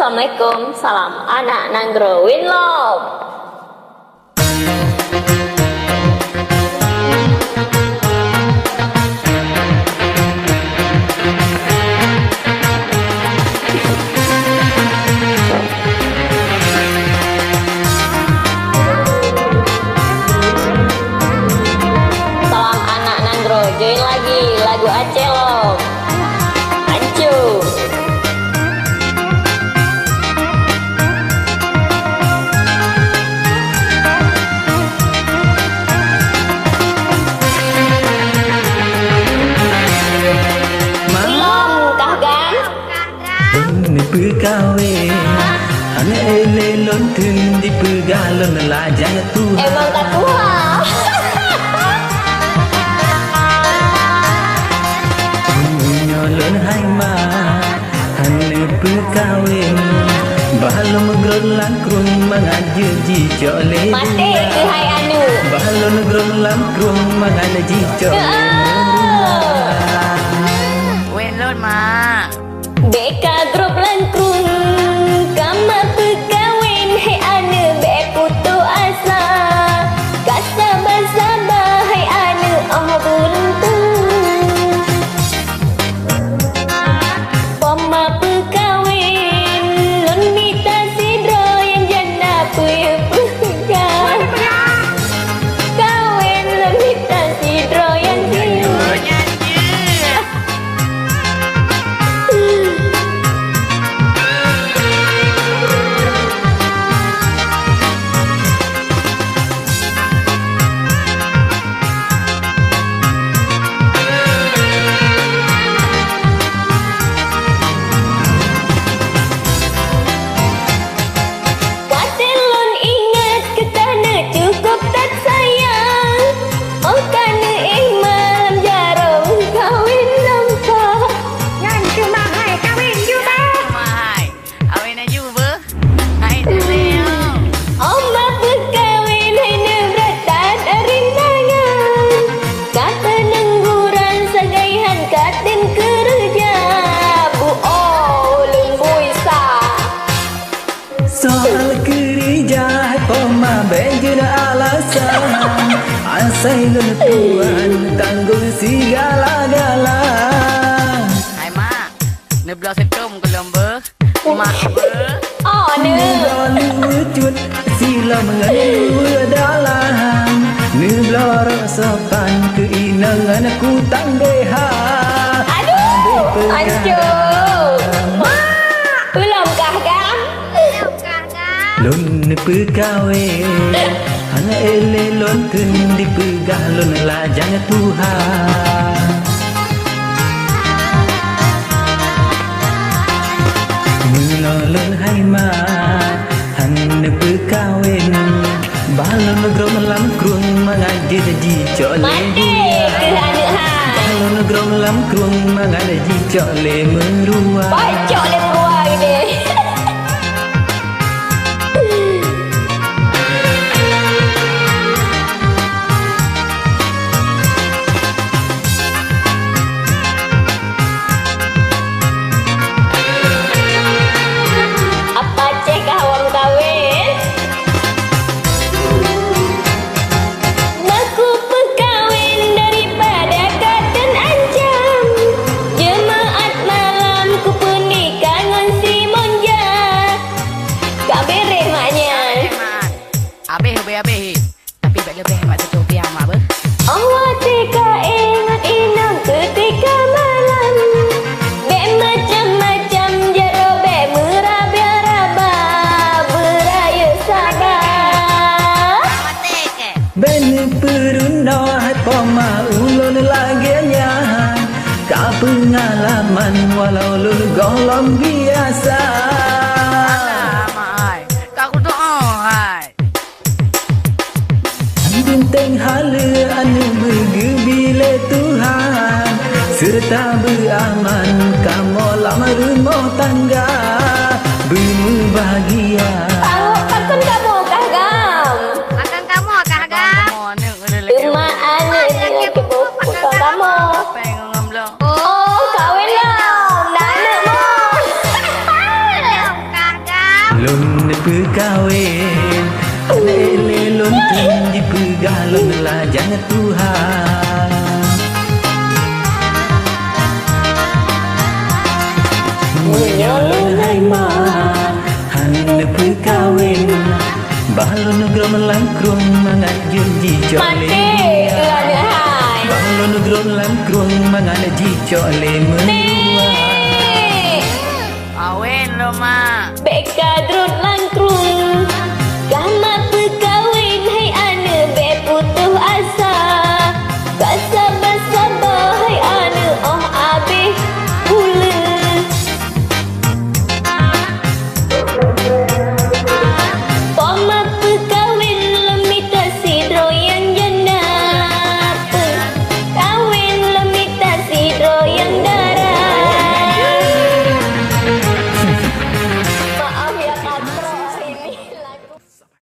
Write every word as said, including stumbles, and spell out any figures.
Assalamualaikum, salam anak nanggroe. Win lom. Salam anak nanggroe, join lagi lagu Aceh lom. Ancur. Lom kah gan? Lôn neupeukawen, hana ék lé lôn theun dipeugah lôn lajang tuha. Emang ka tuha. Meunyoe lôn hai ma, hana neupeukawen, bah lôn meugrôn lam krueng mangat jeuet jicok lé. Maté keuhai aneuk. Bah lôn meugrôn lam krueng mangat jicok lé. Wén lôn, Mak. Bèk ka grôp lam krueng, ka ma peukawen, hai aneuk bèk putôh asa. Ka saba-saba, hai aneuk, 'oh beuntung. Poma peukawen, lôn mita sidroe nyang janda peue peugah. Kawen lôn mita sidroe nyang janda. Watèe lôn ingat keu kah neuk cukôp that sayang, 'oh ka neuéh ma lam jaroe kawen nampak. Nyan keuh ma hai kawen ju beuh. Ma hai. Kawen ju beuh. Hai teuh lé. 'Oh ma peukawen hai neubrat that rintangan. Ka teunang gurang sagai han ka tem keureuja. Bu oh ulôn bui sa. Soal keureuja hai poma bèk jeuet alasan. Asai lôn tuan tanggong sigala-gala. Hai mak, neubloe seutôm keu lôn beuh. Mak beuh. Oh, neubloe lucut silom ngon luweue dalam. Neubloe rok sopan keu inong ngon kutang B H. Aduh, hancô. Mak, ulôn kah gam? Lôn neupeukawen, hana ék lé lôn kheun dipeugah lôn lajang tuha. Meunyoe lôn hai ma, han neupeukawen, bah lôn grong lam krueng mangat jeuet jicok lé. Maté keuh aneuk hai. Bah lôn grong lam krueng mangat jicok lé meuruwa. Bah cok lé meuruwa geude. Apa ceh kah awak meukawen? Bah kupeukawen daripada ka teuancam. Jeumaat malam kupeunikah ngon si Monja. Ka beureh mak nyan. Abéh, abéh, abéh. Tapi bèk leubeh mak tutoe kiamat beuh. Allah teuka ingat inong keutika malam. Bèk macam-macam jaroe, bèk meuraba-raba, beurayeuk saba. Bèk neupeurunoe hai poma ulôn lagèe nyan. Ka peungalaman walau lôn gohlom biasa. Alah, mak hai. Ka kudoe hai. Beunteng haleue aneuk beugeubri lé Tuhan, seureuta beuaman kamoe lam rumoh tangga, beumeubahagia. Awak pakon kamoe kah gam? Pakon kamoe kah gam? Teuma aneuk nyoe keuboh pakon kamoe. Oh, kawen lom, na aneuk moe. Lôn neupeukawen, aneuk lé lôn tem jipeugah lôn lajang Tuhan. Meunyoe lôn hai ma, han neupeukawen, bah lôn neugrom lam krueng mangat jeuet jicok lé. Maté, aneuk hai. Bah lôn neugrom lam krueng mangat jicok lé meuluwa. Awen lôn ma. Bèk ka